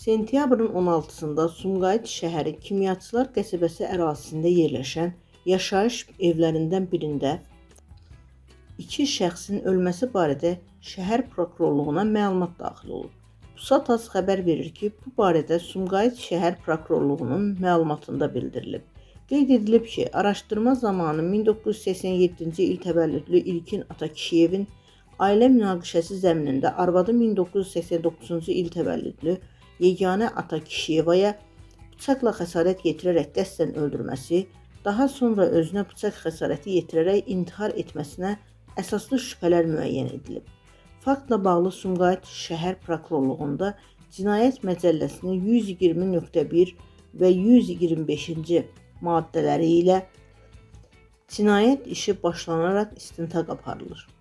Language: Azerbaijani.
Sentyabrın 16-sında Sumqayıt şəhəri Kimyaçılar qəsəbəsi ərazisində yerləşən yaşayış evlərindən birində iki şəxsin ölməsi barədə şəhər prokurorluğuna məlumat daxil olub. Pusat AZ xəbər verir ki, bu barədə Sumqayıt şəhər prokurorluğunun məlumatında bildirilib. Qeyd edilib ki, araşdırma zamanı 1987-ci il təvəllüdlü İlkin Atakişiyevin ailə münaqişəsi zəminində arvadı 1989-cu il təvəllüdlü Yeganə Atakişiyevaya bıçaqla xəsarət yetirərək qəsdən öldürməsi, daha sonra özünə bıçaq xəsarəti yetirərək intihar etməsinə əsaslı şübhələr müəyyən edilib. Faktla bağlı Sumqayıt şəhər prokurorluğunda Cinayət Məcəlləsinin 120.1 və 125-ci maddələri ilə cinayət işi başlanaraq istintaq aparılır.